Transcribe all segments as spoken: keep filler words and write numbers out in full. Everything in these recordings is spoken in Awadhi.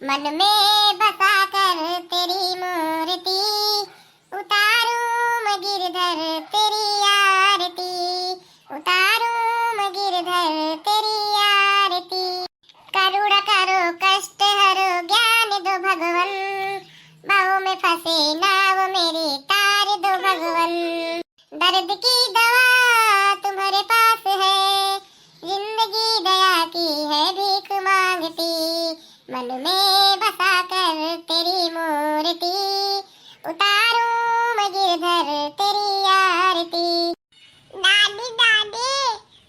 मन में बसा कर तेरी मूर्ति, उतारूं मैं गिरधर तेरी आरती, उतारूं मैं गिरधर तेरी आरती। करुणा करो, कष्ट हरो, ज्ञान दो भगवन, भवों में फंसे नाव मेरे तार दो भगवन। दर्द की दवा तुम्हारे पास है, जिंदगी दया की है भीख मांगती, मन में बसा कर तेरी मूर्ति, उतारूं मैं गिरधर तेरी आरती। दादी, दादी,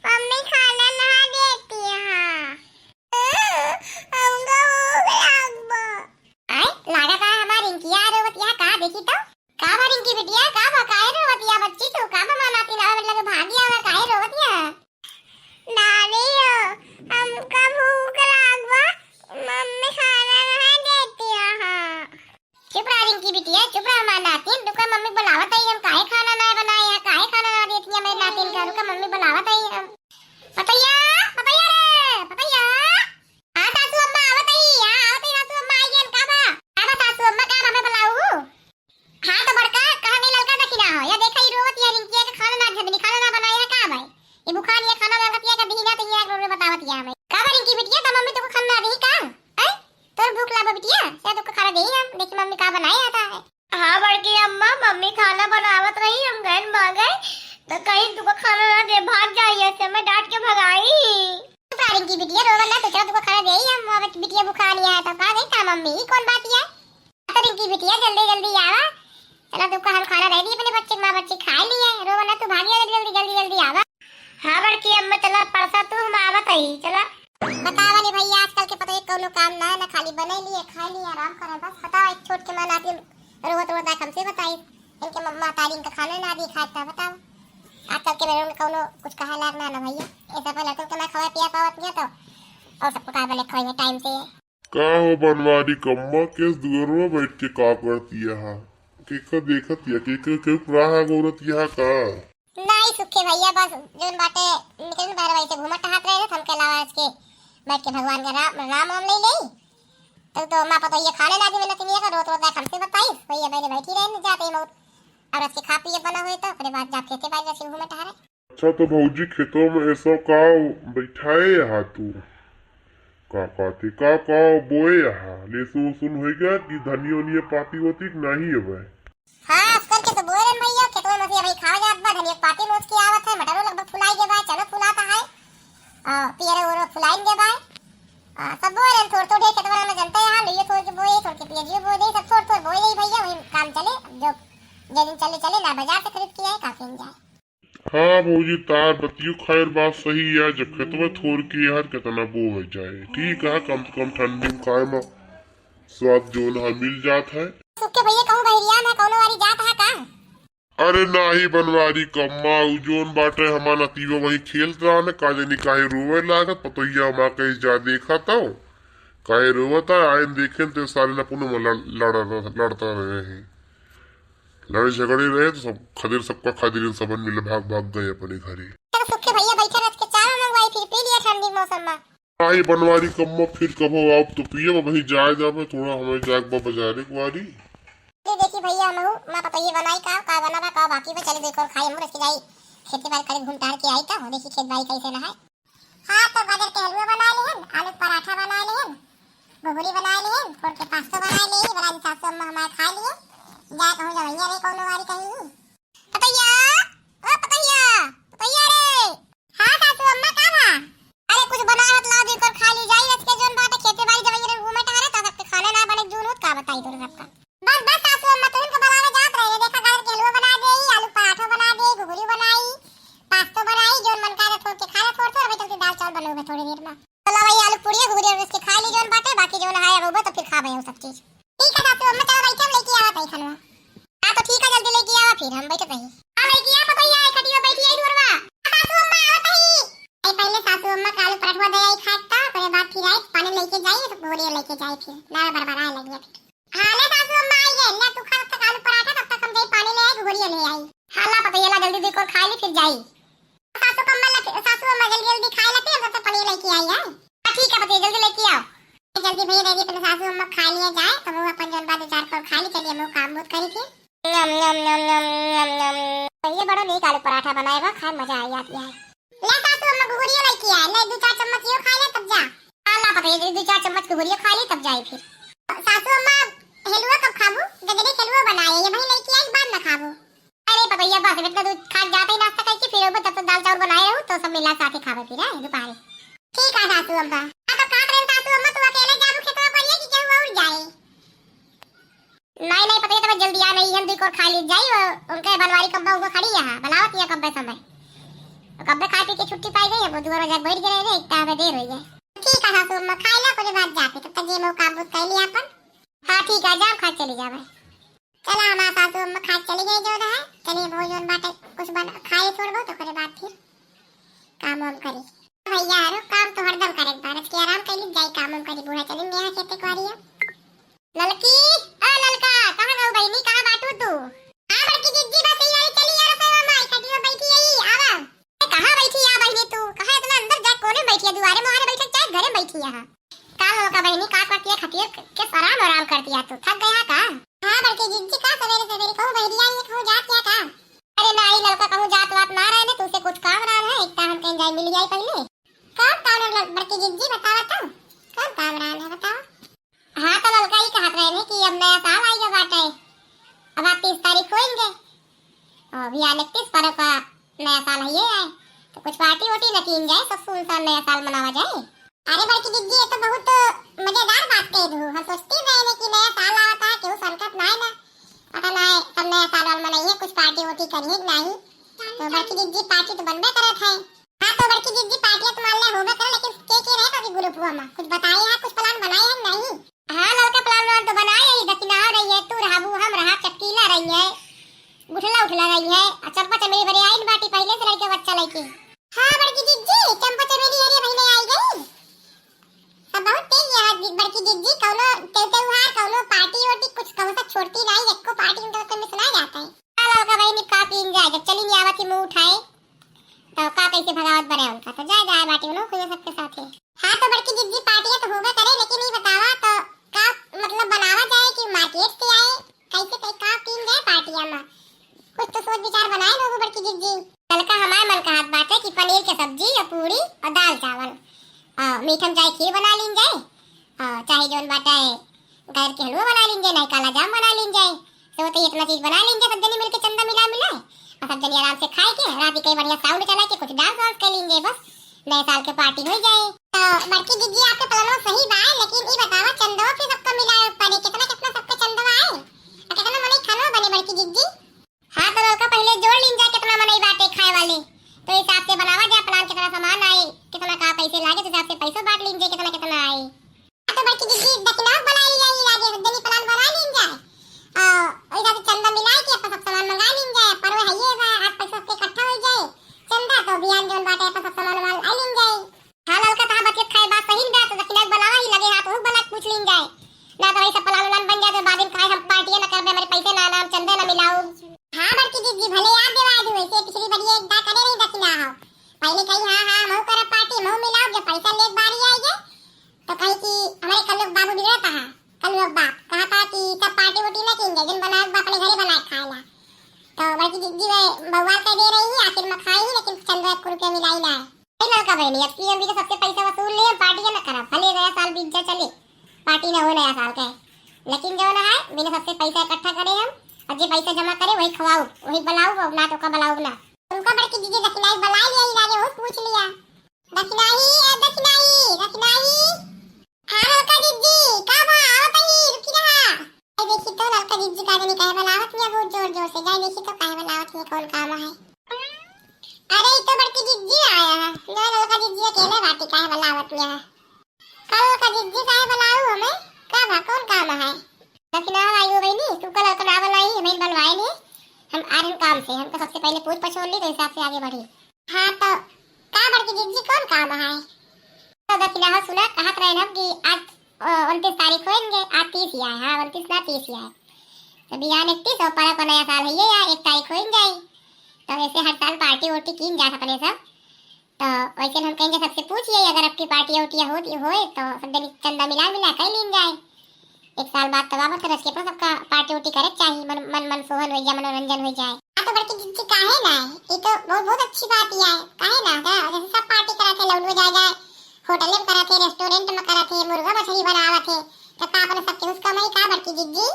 मम्मी खाना ना देती यहाँ। हमका भूख लाग बा। आय, लागत है हमार रिंकिया रोवत यहाँ का, देखी तो। का बा रिंकी बिटिया, का बा, काहे रोवत या बच्ची तू? का बा, माँ नाती नावे मतलब भागी आवा, काहे रोवत या? नानी हो, हमका भूख लाग बा, मम्मी खाना ना देती यहाँ। चुप रहा रिंकी बिटिया, चुप रहा हमार नातिन, रुका मम्मी बुलावत आई हम, काहे खाना ना बनाए हैं, काहे खाना ना देती है मेरे नातिन का, रुका मम्मी बुलावत आई हम। पतैया, पतैया रे, पतैया। हाँ सासू अम्मा आवत आई, हाँ आवत आई सासू अम्मा, आई गन का बा? का बा सासू अम्मा, का बा हमें बुलाऊ? हाँ तो बड़का, कहाँ गई ललका देखी ना हो, या देखा ही रोवत या रिंकिया के खाना ना झबनी, खाना ना बनाए है का भाई? ये भूखान ये खाना मांगत या का दीना तो ये रो रो बतावत या हमें। का बा रिंकी बिटिया, तो मम्मी तुमको खाना ना दी का? हैं? तोर भूख लाबा बिटिया, से तुमको खाना दे हम, देखी मम्मी का बनाए आता है। हाँ बड़की अम्मा, मम्मी खाना बनावत रही, हम गए मांगे, तो कहीं तुमको खाना ना दे, भाग जाइए, से मैं डांट के भगाई। चुप रहा रिंकी बिटिया, रोवा ना, तो चलो तुमको खाना दे ही हम, अब बिटिया भूखा नहीं आया, तो कहा गई था मम्मी, ये कौन बात है? तो रिंकी बिटिया, जल्दी जल्दी आवा, चलो तुमको हम खाना दे दी अपने बच्चे के, माँ बच्चे खा लिए, रोवा ना, तू भागिया जल्दी जल्दी जल्दी जल्दी आवा। हाँ बड़की अम्मा, चला परसा तू, हम आवत ही, चला। बतावा ले भैया, आजकल के पता है कौनो काम ना है, ना खाली बने लिए, खाए लिए, आराम करे, बस। बतावा, एक छोट के माँ नाती रोवत रोवत आके हमसे बताई, इनके म-, महतारी इनका खाना ना दी खाए था, बतावा। आजकल के मेरे कौनो कुछ कहे लायक ना, ना भैया, ऐसा पहले तुमके मैं खवाए पिया पावत नहीं तो, और सबको कहा बोले खवाइए टाइम से। का हो बनवारी कम्मा, केस दुअरवा बैठ के का करती है? केकर देखत या, केकर के प्राह गोरत या का? नाई सुखे भैया, बस जोन बाटे निकलन बाहर वही से घूमत टहत रहे, तो हमके अलावा आज के बैठ के भगवान का राम, राम वाम ले लेई। तो, तो माँ पता ये खाने ना दी, मैंने तिनिया का रोत रोत हमसे बताई, वही है, मैंने बैठी रहे जाते ही मौत। अब आज के खा पिए बना हुए तो ओकरे बाद जा खेते बाड़ी से घूमे टहरे। अच्छा तो भौजी, खेतवा में ऐसा का बैठाए यहाँ तू? का कहते, का, का बोए यहाँ? लेसु उसुन होइगा कि धनिया उनिया पाती होती कि नहीं अबे? हाँ, असकर के तो बोए रहन भैया, खेतवा में से अभी खावा जात बा, धनिया पाती नोच के आवत है, मटरो लगभग फुलाई के बा, चनो फुलाता है, आ, पियरे उरो फुलाइन के बा, आ, सब बोए रहन, थोड़ थोड़ ढेर खेतवा में जनते हैं, हाँ, लुइये थोड़ के बोए, थोड़ के पियजियो बोए दे, सब थोड़ थोड़ बोए दे भैया, वही काम चले, जो, जो दिन चले चले, ना बाजार से खरीद के आए, का किन जाए। हाँ भौजी, तार बतियो खैर बात सही है, जब खेतवा थोड़ के यार कितना बोवे जाए, ठीक है, कम से कम ठंडी में खाए में स्वाद जोन है मिल जात है। सुखे भैया कहूँ बहरिया में कौनो वारी जात है का? अरे नाही बनवारी कम्मा, उ जोन बाटे हमार नतीवा वही खेलत रहन, का जानी काहे रोवे लागत, पतोहिया हमार कहीं जा देखा तो काहे रोवत है, आइन देखेन ते सारे अपने में लड़-, लड़-, लड़ता रहे हैं। लड़े झगड़े रहे तो सब खदेर, सबका खदेरिन, सबन मिले भाग भाग गए अपने घरे। चलो सुखे भैया बैठे रह के चाय मंगवाई, फिर पी लिया ठंडी मौसम में। आई बनवारी कम्मा, फिर कबो आप तो पिए, वही जाए जाबे, थोड़ा हमें जाए बा बाजारे कुआरी। ये देखी भैया, हमहू माँ पतोहिए बनाई का, का बना बा, का बाकी बा, चले देखो खाई, हमहू रस के जाई, खेती बाड़ी करे, घूम टहर के आई तो देखी खेत बाड़ी कैसे ना है। हाँ, तो गाजर के हलवा बना लेहन, आलू के पराठा बना लेहन, घुघरी बना लेहन, थोड़ के पास्तो बना लेही, बना दी सासू अम्मा हमारे खा लिए। जाए कहूँ जवैया रे कौनो वारी कहीं। पतैया, ओ पतैया, पतैया रे। हाँ सासू अम्मा, का बा? अरे कुछ बनाए मत लाओ, दी कर खा ली जाई, रच के जोन बाटे खेते बाड़ी जवैया रे घूमे टहरे, तो सबके खाना ना बने, जून होत का बताई तोरे सबका। बस, बस सासू अम्मा, तुहिन के बुलावे जात रहे, देखा गाजर के हलवा बना देई, आलू पराठा बना देई, घुघरी बनाई, पास्तो बनाई, जोन मन करे थोड़ के खा ले, थोड़, थोड़, अबे चलते दाल चावल बनोगे थोड़ी देर में। चला भाई, आलू पूड़िया, घुघरी और इसके खा ली जोन बाटे, बाकी जोन है अब तो फिर खा भाई सब चीज। ठीक है सासू अम्मा, चलो बैठे, हम लेके आवा ताई खाना। हाँ तो ठीक है, जल्दी लेके आवा, फिर हम बैठे ताई। हाँ लेके आ पतैया, खटिया बैठी आई दुअरवा। सासू अम्मा आवत ही। आई पहले सासू अम्मा कालू पराठवा दे आई खात, ओकरे बाद फिर आई पानी लेके जाई, तो घुघरी लेके जाई, फिर ना बरबराए लगिया फिर। हाँ, ले सासू अम्मा आई गए, ले तू खा तब तक आलू पराठा, तब तक हम जाई पानी ले आई, घुघुरिया ले आई। हाँ, ला पतैया ला जल्दी देखो खा ली फिर जाई। सासू अम्मा ला, सासू अम्मा जल्दी जल्दी खाए ला फिर हम तब तक पानी लेके आई है। हाँ, ठीक है पतैया, जल्दी लेके आओ। जल्दी भैया दीदी अपने सासू अम्मा खा लिया जाए, तो वो अपन जौन बात विचार कर खा ली। चलिए हम लोग काम बहुत करी फिर। नम, नम, नम, नम, नम, नम। भैया बड़ा नीक आलू पराठा बनाए बा, खाए मजा आई जाती है। ले सासू अम्मा घुघुरिया लेके आए, ले दो चार चम्मच यो खा ले तब जा। हाँ, ला पता है, दो चार चम्मच घुघुरिया खा ली तब जाए फिर। सासू अम्मा, हेलुआ कब खाबू? गजरे के हेलुआ बनाए, ये भाई लेके आई, बाद में खाबू। अरे पतैया, बस इतना दूध खा के जाते ही नाश्ता करके फिर वो तब तो दाल चावल बनाए रहू, तो सब मिला साथे खावे फिर, हैं, दोपहरे। ठीक है सासू अम्मा। हाँ, तो खात रहे सासू अम्मा, तू अकेले जाबू खेतवा करिए कि केहू और जाए? नहीं, नहीं पतैया, तब जल्दी आ नहीं, हम दुई कोर खा ली जाई, वो उनके बनवारी कब्बे हुआ खड़ी है, बुलावत है कब्बे समय। वो कब्बे खाए पी के छुट्टी पाई गई है, वो दुआर जाके बैठ गए रहे, इतना हमें देर हो गया। ठीक है सासू अम्मा, खाए ला, कुछ बात जाके, तब तक ये मौका बुक कर लिया अपन। हाँ ठीक है, जाओ खा चली जावे। चला हमार सासू अम्मा खा चली गई जो रहा। चलिए वो जौन बाटे कुछ बन खाए थोड़ बहुत, ओकरे बाद फिर काम वाम करी। भैया रो काम तो हरदम करे के बा, रच के आराम कर ली जाई, काम वाम करी, बूढ़ा चलेंगे यहाँ खेते कुआरी है। ललकी, ओ ललका, कहाँ गऊ बहिनी, कहाँ बाटू तू? हाँ बड़की जिज्जी, बस यही वाली चली यार, सेवा माई खटिया बैठी यही, आवा। ए, कहाँ बैठी है बहिनी तू? कहाँ इतना अंदर जा, कोने में बैठी है, दुआरे मुहारे बैठे, चाहे घरे में बैठी है? का हो का बहिनी, का करती है, खटिया के आराम आराम करती है तू, थक गया का? हाँ बड़की जिज्जी, का सवेरे सवेरे कहूँ बहरी आई है, कहूँ जात क्या का? अरे नहीं ललका, कहूँ जात वात ना रहे ने, तुझसे कुछ काम रहा है, इतना हम कहीं जाए मिल जाए पहले। कौन काम रहा बड़की जिज्जी, बतावा तो, कौन काम रहा है बतावा? हाँ तो ललका ही कहत रहे ने कि अब नया साल आई गया बाटे, अब आप तीस तारीख होएंगे, और अभी आज इकतीस पर का नया साल है ये आए, तो कुछ पार्टी वार्टी न कीन जाए, सब सुनसान नया साल मनावा जाए। अरे बड़की जिज्जी, ये तो बहुत मजेदार बात कह दू। हम सोचते रहे ने कि नया साल आवता है, केहू सनकत ना है ना, पता ना है कब नया साल वाल मनाइए, कुछ पार्टी वार्टी करिए कि नहीं। तो बड़की जिज्जी, पार्टी तो बनबे करत है। हाँ तो बड़की जिज्जी, पार्टियाँ तो मान ले होबे करे, लेकिन के के रहे अभी ग्रुपवा में, कुछ बताए है, कुछ प्लान बनाए है कि नहीं? हाँ ललका, प्लान व्लान तो बनाए ही, दखिनाहा रही है, तू रहबू, हम रहब, चटकीला रही है, गुठला उठला रही है, आ चंपा चमेली भरे आइन बाटी पहले से लइके बच्चा लइके। हाँ बड़की जिज्जी, चंपा चमेली हरे महीने आई गई। सब बहुत तेज है आज बड़की जिज्जी, कौनो त्योहार, कौनो पार्टी वार्टी, कुछ कौनो सा छोड़ती नहीं, एको पार्टी उनके सबके मिस ना जाता है। हाँ ललका बहिनी, का पीन जाए, जब चली नहीं आवत ही मुँह उठाए, तो का कैसे भगावत बरे उनका, तो जाए जाए बाटी उन्हों को ये सबके साथ है। हाँ तो बड़की जिज्जी, पार्टियाँ तो होबे करे, लेकिन ये बतावा तो का मतलब बनावा जाए कि मार्केट से आए, कैसे कई का कीन जाए पार्टियाँ में, कुछ तो सोच विचार बनाए लोग बड़की जिज्जी। ललका, हमारे मन का हाथ बात है कि पनीर के सब्जी और पूरी और दाल चावल, और मीठा में चाहे खीर बना लीन जाए, और चाहे जौन बाटे गाजर के हलवा बना लीन जाए, नहीं काला जाम बना लीन जाए। तो वो तो इतना चीज बना लीन जाए, सब जने मिलके चंदा मिला मिला, और सब जने आराम से खाए के रात के बढ़िया साउंड चला के कुछ डांस वांस कर लीन जाए, बस नए साल के पार्टी हो जाए। तो बड़की जिज्जी, आपके प्लानो सही बा, लेकिन ई बतावा चंदवा के सबका मिला पड़े, कितना कितना सबका चंदवा आए और कितना मनई खाना बने बड़की जिज्जी? हाँ तो ललका, पहले जोड़ लीन जाए कितना मनई बाटे खाए वाले, तो हिसाब से बनावा जाए प्लान, कितना सामान आए, कितना का पैसे लागे, तो हिसाब से पैसों बांट लीन जाए कितना कितना आए। हाँ तो बड़की जिज्जी, दखिनाव बनाई जाए, लागे जनी प्लान बना लीन जाए, और वही हिसाब से चंदा मिला के अपन सब सामान मंगा लीन जाए, पर वो है ये बा, आज पैसा सबके इकट्ठा हो जाए चंदा, तो बिहान जौन बाटे अपन सब सामान वामान ला लीन जाए। हाँ ललका, तहाँ बचत खाए बात सही बा, तो दखिनाव बनावा ही लगे हाथ, वो बना के पूछ लीन जाए, ना तो वही सब प्लान व्लान बन जाए, तो बाद में कहे हम पार्टियाँ ना करबे, हमारे पैसे ना, ना हम चंदा ना मिलाओ। हाँ बड़की जिज्जी, भले याद दिवा दू, वैसे पिछली बार ये इतना करे नहीं दखिना हो, पहले कही हाँ हाँ हम करब पार्टी, हम मिलाओ, जब पैसा लेके बारी आई है तो कही कि हमारे कल लोग बाबू बिगड़ा था, कल लोग बाप कहा था कि सब पार्टी वार्टी ना कीन जाए, जिन बनाए बा अपने घरे बनाए खाए ला। तो बड़की जिज्जी वे बवाल कर दे रही है, आखिर में खाई ही, लेकिन चंदा एक रुपया मिलाई ना है। ए ललका बहिनी, अब की हम भी तो सबसे पैसा वसूल ले, हम पार्टी ना करब, भले नया साल बीत जा चले, पार्टी ना हो नया साल के, लेकिन जो ना है बिना सबसे पैसा इकट्ठा करे हम, और जे पैसा जमा करे वही खवाओ, वही बुलाओ, अब ना तो का बुलाओ ना। उनका बड़की जिज्जी दखिनाई बुला लिया, इलाज हो पूछ लिया। दखिनाई, ए दखिनाई, दखिनाई। हाँ ललका जिज्जी, का बा, आवत ही, रुकी रहा। ए देखी तो ललका जिज्जी का जनी कहे बुलावत हिया बहुत जोर जोर से, जाए देखी तो कहे बुलावत हिया, कौन काम है। अरे ई तो बड़की जिज्जी आया है। ना ललका जिज्जी अकेले बाटी, काहे बुलावत हिया? का ललका जिज्जी, काहे बुलाऊ हमें? का बा, कौन काम है? दखिना आई हो बहिनी, तू का ललका ना बुलाई, हमें बुलवाए ले। हम आ रहे हैं काम से, हमको सबसे पहले पूछ पछोड़ ली तो हिसाब से आगे बढ़ी। हाँ तो का बड़की जिज्जी, कौन काम है? तो दखिना हो सुना, कहत रहे हम कि आज, ओ, उनतीस तारीख होएंगे, आज तीस ही आए, हाँ उनतीस ना तीस ही आए। तो बिहान इकतीस और परक नया साल है ये यार, एक तारीख हो ही जाए। तो ऐसे हर साल पार्टी वार्टी कीन जात अपने सब। तो वैसे हम कहेंगे सबसे पूछिए, अगर आपकी पार्टी उटिया होती होए तो सब जनी चंदा मिला मिला कर लीन जाए। एक साल बाद तब आवा तो रस के अपना सबका पार्टी उटी करे चाही, मन मन मन सोहन हो जाए, मनोरंजन हो जाए। हाँ तो बड़की जिज्जी काहे ना है, ये तो बहुत बहुत अच्छी बात ही है। काहे ना, का जैसे सब पार्टी करा थे, लौंडो जाए जाए, होटल में करा थे, रेस्टोरेंट में करा थे, मुर्गा मछली बनावा थे, तो का अपने सबके उसका मई का बड़की जिज्जी,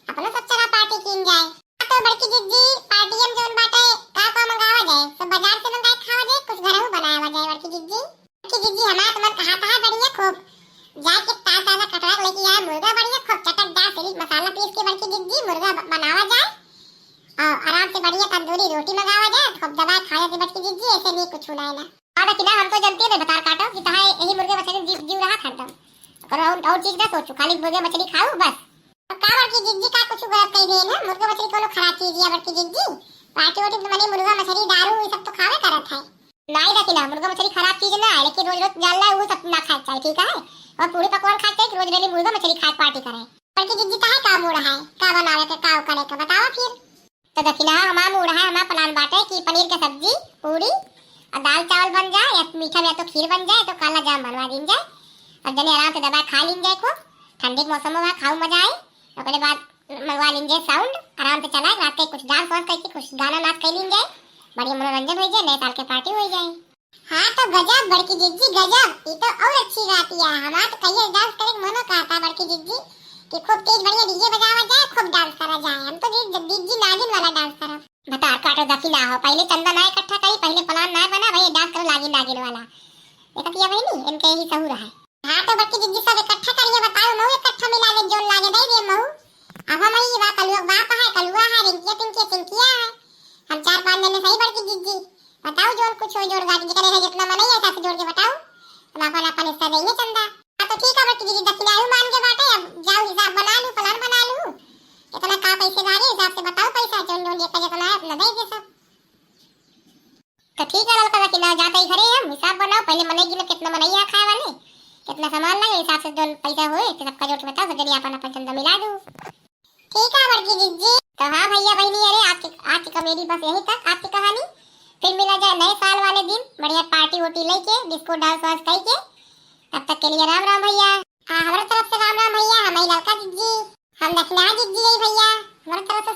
अपना सब चला पार्टी कीन जाए। तो बड़की जिज्जी, पार्टी में जौन बाटे, का का मंगावा जाए? सब बाजार से मंगाए खावा जाए, कुछ घरहू बनावा जाए बड़की जिज्जी? बड़की जिज्जी, हमार तो मन कहा था बढ़िया खूब जाए के ताजा ताजा कटरा लेके आए, मुर्गा बढ़िया खूब चटकदार सिलिक मसाला पीस के बड़की जिज्जी मुर्गा ब-, बनावा जाए और आराम से बढ़िया तंदूरी रोटी मंगावा जाए, खूब दबाए खाए जाए बड़की जिज्जी, ऐसे नहीं कुछ ना है ना। और देखी ना, हम तो जनते रहे बतार काटो कि तहां यही मुर्गा मछली जीव, जीव रहा हरदम। करो और, और चीज ना सोचो, खाली मुर्गा मछली खाओ बस। अब का बड़की जिज्जी का कुछ गलत कही देन है? मुर्गा मछली कोनो खराब चीज है बड़की जिज्जी? पार्टी वार्टी में मने मुर्गा मछली दारू ये सब तो खावे करत है। नाई देखी ना, मुर्गा मछली खराब चीज ना है, लेकिन रोज रोज जानला वो सब ना खाए चाहे, ठीक है? और पूरी पकवान खाए चाहे कि रोज डेली मुर्गा मछली खाए पार्टी करे। बड़की जिज्जी काहे का मूड है, का बनावे के, का करे के बतावा फिर। तो देखी ना, हमार मूड है, हमार प्लान बाटे कि पनीर के सब्जी, पूरी और दाल चावल बन जाए या मीठा में या तो खीर बन जाए तो काला जाम बनवा दीन जाए। अब जने आराम से दबा खा लीन जाए खूब, ठंडी के मौसम में खाऊ मजा आए। ओकरे बाद मंगवा लीन जाए साउंड, आराम से चला रात के कुछ डांस वांस करके कुछ गाना नाच कर लीन जाए, बढ़िया मनोरंजन हो जाए, नए साल के पार्टी हो जाए। हाँ तो गजब बड़की जिज्जी गजब, ये तो और अच्छी बात है। हमार तो कहिए डांस करे के मनो कहता बड़की जिज्जी कि खूब तेज बढ़िया डीजे बजावा जाए, खूब डांस करा जाए। हम तो जी जिज्जी नागिन वाला डांस करब। भतार काटो दखिला हो, पहले चंदा ना इकट्ठा करी, पहले प्लान ना बना भाई, डांस करो नागिन नागिन वाला। देखत या बहनी, इनके यही सहूर है। हाँ तो बड़की जिज्जी सब इकट्ठा करिए, बताओ मऊ इकट्ठा मिला दे, जोन लागे दे दे मऊ। अब हम ही बा कलुआ बाप है, कलुआ है, रिंकिया पिंकिया चिंकिया है, हम चार पांच जने सही बड़की जिज्जी। बताओ जोन कुछ हो जोड़ गाड़ी जितने है जितना मनई है हिसाब से जोड़ के बताओ, हम अपन अपन हिस्सा देंगे चंदा। हाँ तो ठीक है बड़की जिज्जी, दखिला यू मान के बाटे, अब जाओ हिसाब बना लू, प्लान बना लू, कितना का पैसे लागे हिसाब से बताओ पैसा, जोन जोन जेकर जितना है अपना दे दे सब। तो ठीक है ललका दखिला, जाते ही घरे हम हिसाब बनाओ, पहले मनई गिनो कितना मनई है खाए वाले, कितना सामान लगे, हिसाब से जोन पैसा होए तो सबका जोड़ के बताओ, सब जने अपन अपन चंदा मिला दो। ठीक है बड़की जिज्जी। तो हाँ भैया बहनी, अरे आज की, आज की कॉमेडी बस यहीं तक, आज की कहानी। फिर मिला जाए नए साल वाले दिन, बढ़िया पार्टी वोटी लेके, डिस्को डांस वांस करके। तब तक के लिए राम राम भैया। हाँ, हमारे तरफ से राम राम भैया, हमारी ललका जिज्जी, हम दखिला जिज्जी है भैया, हमारे तरफ से